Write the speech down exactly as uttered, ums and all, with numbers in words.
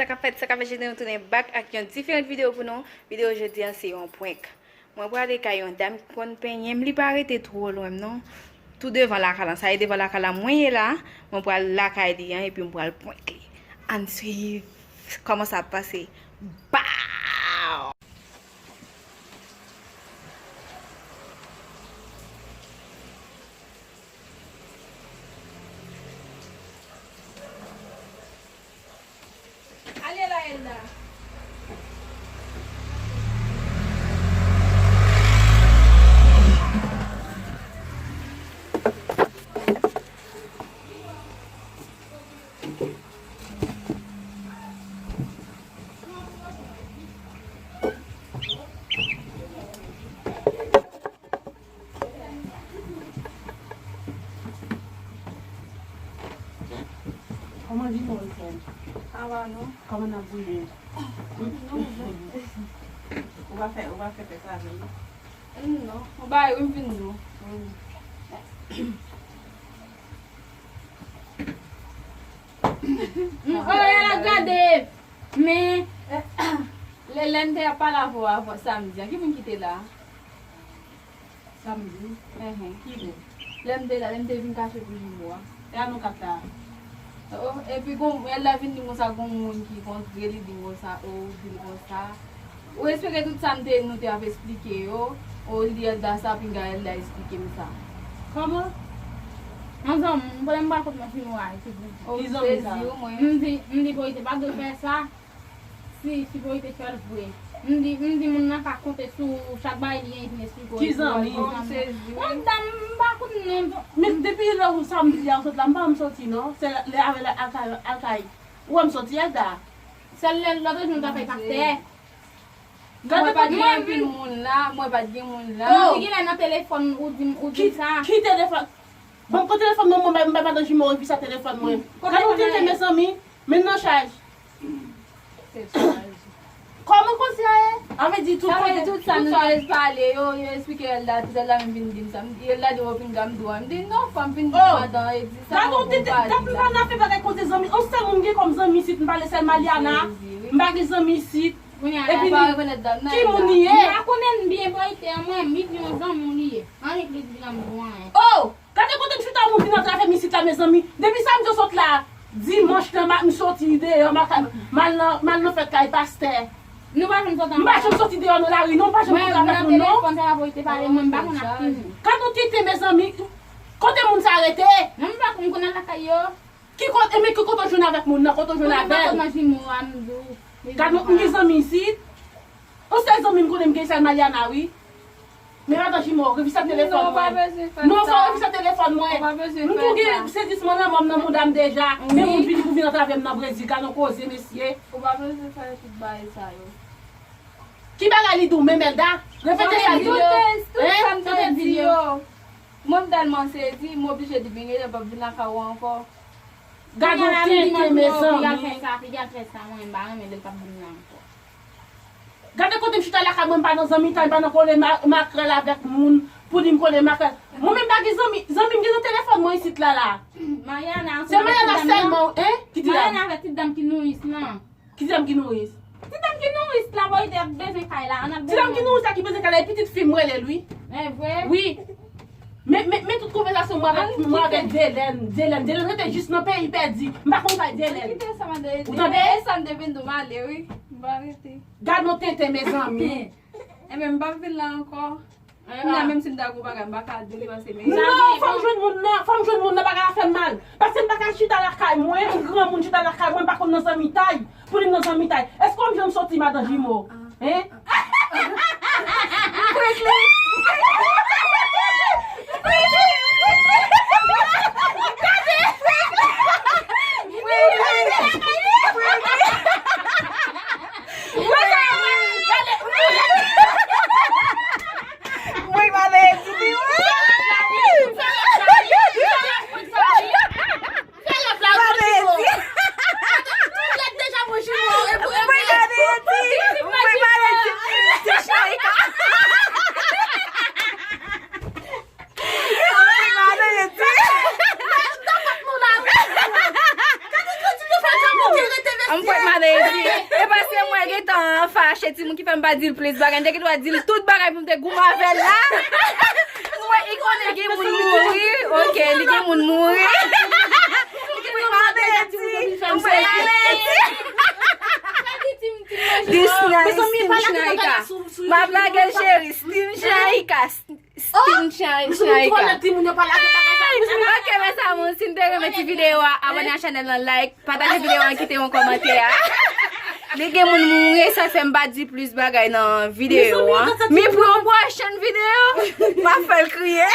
Sa k ap fèt, sa k ap fèt, jodi a nou tounen back ak yon diferan videyo pou nou. Videyo jodi a se yon prank. Mwen prale kay yon dam ki konn penyen m, li pa rete twò lwen m non. Tou devan lakay lan, sa e devan lakay la mwen ye la. Mwen pral lakay li an epi m pral prank li. Ann swiv kòman sa ap pase. Bow! Ale la, Elda. Kòman jimo yo fè? Sa va non. Kòman n ap bouyi? Ou pa fè, ou pa fè fè sa vre non. Non, ou bay wi m vin di w. Oh, y al ap gade. Men lè, lè n te ap pale avè w avan samdi an, ki moun ki te la? Samdi? Enhen. Ki lè? Lè m te la, lè m te vin kache pou jimo a. E a nou kat la? Oh, epi gon, Elda vin di konsa gon moun ki kontre li, di konsa, oh, di l konsa. Ou espere tout sa m te, nou te ap esplike yo, oh, li Elda sa, pinga Elda esplike m sa. Kòman? Yon zanmi m, m pa konn nan jimo a, se di. Oh, ki zanmi sa? M sezi wi mwen. M di, m di Boy te pa dwe fè sa. Si, si Boy te fè l vre. M di, m di moun nan ka konte sou chak bagay li genyen vin esplike w. Ki zanmi? Oh, m sezi wi. Yon dam, m pa konn non. Men depi lè ou samdi a ou sot la, m pa janm soti non. Se lè avè lè Alkay, Alkay. Ou wè m soti Elda? Sèl lè lòt jou nou ta fè pastè. Mwen pa t gen anpil moun la, mwen pa t gen moun la. Oh! Ou genlè nan telefòn ou di m, ou di m sa. Ki telefòn? Ban m pran telefòn mwen, mwen bay, mwen bay madan jimo epi sa telefòn mwen. Gade yon tenten mezanmi, men nan chaj. Kòman konsa ye? Sa vle di tout sa nou te pale yo, yo esplike Elda, tout Elda menm vin di m sa. M di Elda di w pinga m dwa. M di non, fò m vin di madan e di sa. Gade yon tenten, gade m pa nan afè bagay koze zanmi. On sèl moun m gen kòm zanmi isit, m pale sèl Maliana. M pa gen zanmi isit. Epi li, ki moun li ye? M pa konnen l byen, Boy te an mwen, m di yon zanmi li ye. Annik li di zanmi mwen. Oh! Gade kote m chita moun vin antre avè m isit la, mezanmi. Depi samdi w sot la, dimanch lan, m soti deyò, m al nan, m al nan fèt kay pastè. Nou pa janm soti anba. M pa janm soti deyò nan lari, non, m pa janm kontre avèk moun, non. Mwen nan telefòn, sa pa pou te pale, mwen m pa konn ak ki moun. Gade yon tenten, mezanmi. Kote moun sa rete? Mwen m pa konn, m konn al lakay yo. Ki kote, e men ki kote w jwenn avèk moun nan, kote w jwenn avè l? Mwen pa konn nan jimo a, m di w. Gade yon, m gen zanmi isit. On sèl zanmi m konnen m gen, sèl Maliana, wi. Men madan jimo, revisa telefòn mwen. Non, ou pa bezwen fè sa. Non, fò revisa telefòn mwen. Ou pa bezwen fè sa. M tou gen sezisman lanmò m nan mouda m deja. Men moun vini pou vin antre avè m nan Brezil, gade yon koze, mesye. Ou pa bezwen fè tout bagay sa yo. Ki bagay li di w menm, Elda? Repete sa li di w. Tout sa m te di yo. Mwen m tèlman sezi, m oblije di, "Bengele, m p ap vin lakay ou ankò." Gade yon tenten, mezanmi. Piga l fè sa, piga l fè sa, mwen m pa renmen lè l p ap vin la ankò. Gade kote m chita lakay mwen, m pa nan zanmitay, m pa nan kole ma-, makrèl avèk moun, pou di m kole makrèl. Mwen menm pa gen zanmi, zanmi m gen nan telefòn mwen isit la la. Mariana, se Mariana sèlman, hein, ki di la. Mariana avèk ti dam ki nouris lan. Ki ti dam ki nouris? Ti dam ki nouris la, Boy te ap bezwen kay la, an ap bezwen. Ti dam ki nouris la ki bezwen kay la, e pitit fi m rele l, wi. E vre? Wi. Men, men, men tout konvèsasyon mwen avèk, mwen avèk Dyelèn, Dyelèn, Dyelèn rete jis nan peyi pèdi. M pa konn kay Dyelèn. Ou tande? E sa m te vin di w m ale, wi. M pa rete. Gad yon tenten, mezanmi. Enben, m p ap vin la ankò. Kounye a, menm si m ta gen yon bagay, m pa ka di li paske men. Non, fò m jwenn moun nan, fò m jwenn moun nan, bagay la fè m mal. Paske m pa ka chita lakay mwen, yon granmoun chita lakay mwen, m pa konn nan zanmitay, pou li m nan zanmitay. Èske w janm soti madan jimo? Hein? Mwen maledi li, wi. Maledi. Mwen maledi, ti chay. E paske mwen gentan fache, timoun ki fè m pa di l plis bagay. M te gen dwa di l tout bagay pou m te goumen avè l la. Mwen, li konnen gen moun mouri. Ok, li gen moun mouri. Mwen pa vle di. Mwen pa vle di. This nice, Team Shnaika. M ap lage l, cheri. Team Shnaika. Team Shnaika. Ok, mes amours, si n te renmen ti videyo a, abòne a chanèl lan, like, pataje videyo a, kite yon kòmantè a. Li gen moun mouri, sa fè m pa di plis bagay nan videyo a. Mi pou yon pwochèn videyo, m ap fè l kriye.